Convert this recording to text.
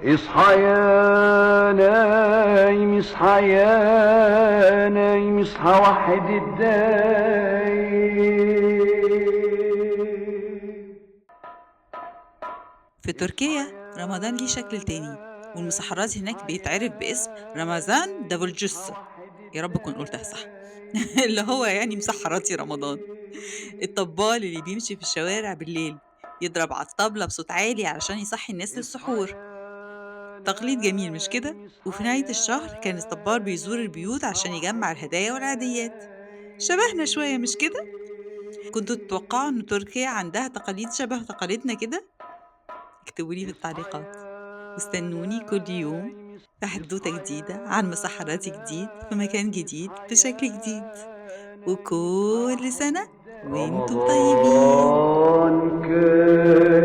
اصحى يا نايم، اصحى يا نايم، اصحى وحد الدايم. في تركيا رمضان ليه شكل تاني، والمسحرات هناك بيتعرف باسم رمضان davulcusu، يا رب أكون قلتها صح. اللي هو يعني مسحراتي رمضان، الطبال اللي بيمشي في الشوارع بالليل يضرب على الطبلة بصوت عالي علشان يصحي الناس للسحور. تقليد جميل مش كده؟ وفي نهاية الشهر كان الطبال بيزور البيوت عشان يجمع الهدايا والعاديات. شبهنا شوية مش كده؟ كنتوا تتوقعوا إن تركيا عندها تقاليد شبه تقاليدنا كده؟ اكتبوا لي في التعليقات، واستنوني كل يوم في حدوتة جديدة عن مسحراتي جديد في مكان جديد بشكل جديد. وكل سنة وانتم طيبين. رمضان كريم.